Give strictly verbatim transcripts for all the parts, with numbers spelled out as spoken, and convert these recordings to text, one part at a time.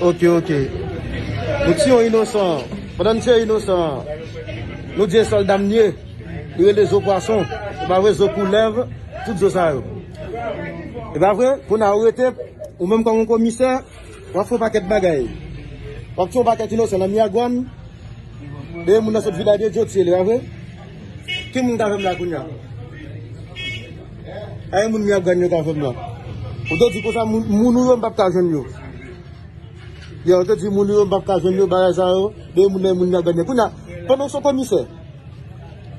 Ok, ok. Nou tiye yon inosan. Pandan n tiye inosan an, nou di e sòlda m li ye. Li rele Zo Pwason. Se pa vre, Zo Koulèv, tout zo sa yo. E pa vre, kounye a ou rete, ou menm kòm yon komisè, w ap fè yon pakèt bagay. W ap tiye yon pakèt inosan nan Miragwàn. Dèyè moun nan sot Vidal de Dieu tiye li, pa vre? Ki moun k avè m la kounye a? Ay, moun Miragwàn yo k avè m la. Ou te di konsa, moun, moun ou yo, m p ap ka jwenn yo. Yo, ou te di moun ou yo, m p ap ka jwenn yo, bagay sa yo. Dèyè moun nan, moun Miragwàn yo. Kounye a, pandan w se yon komisè,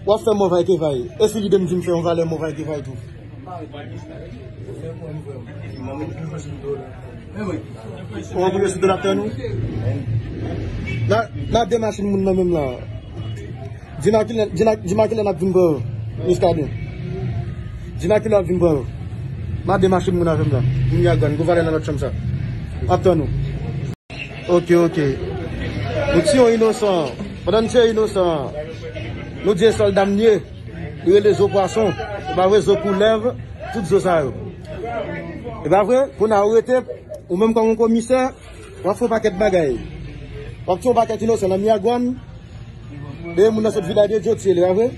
w ap fè mòvay ke vay. E si lide m di m fè yon valè mòvay ke vay tou? Ou anboule sou do laptè nou? Nan, nan de machin moun nan menm la. Di m a kilè, di m a, di m a kilè n ap vin pran yo, Muscadin. Di m a kilè n ap vin pran yo. Nan de machin moun avè m la. Moun Miragwàn, gwo valè nan lòt chanm sa. Ap tann ou. Ok, ok. Nou tiye yon inosan. Pandan n tiye inosan an, nou di e sòlda m li ye. Li rele Zo Pwason. Se pa vre, Zo Koulèv, tout zo sa yo. E pa vre, kounye a ou rete, ou menm kòm yon komisè, w ap fè yon pakèt bagay. W ap tiye yon pakèt inosan nan Miragwàn. Dèyè moun nan sot Vidal de Dieu tiye li, pa vre?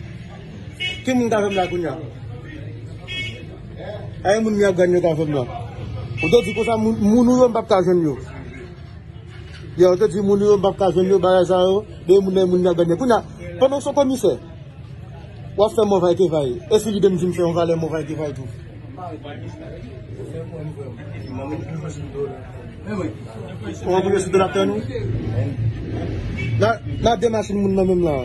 Ki moun k avè m la kounye a? Ay, moun Miragwàn yo k avè m la. Ou te di konsa, moun, moun ou yo, m p ap ka jwenn yo. Yo, ou te di moun ou yo, m p ap ka jwenn yo, bagay sa yo. Dèyè moun nan, moun Miragwàn yo. Kounye a, pandan w se yon komisè, w ap fè mòvay ke vay. E si lide m di m fè yon valè mòvay ke vay tou? Ou anboule sou do laptè nou? Nan, nan de machin moun nan menm la.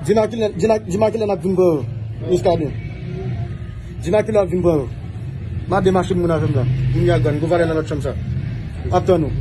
Di m a kilè, di m a, di m a kilè n ap vin pran yo, Muscadin. Di m a kilè n ap vin pran yo. Nan de machin moun avè m la. Moun Miragwàn, gwo valè nan lòt chanm sa. Ap tann ou.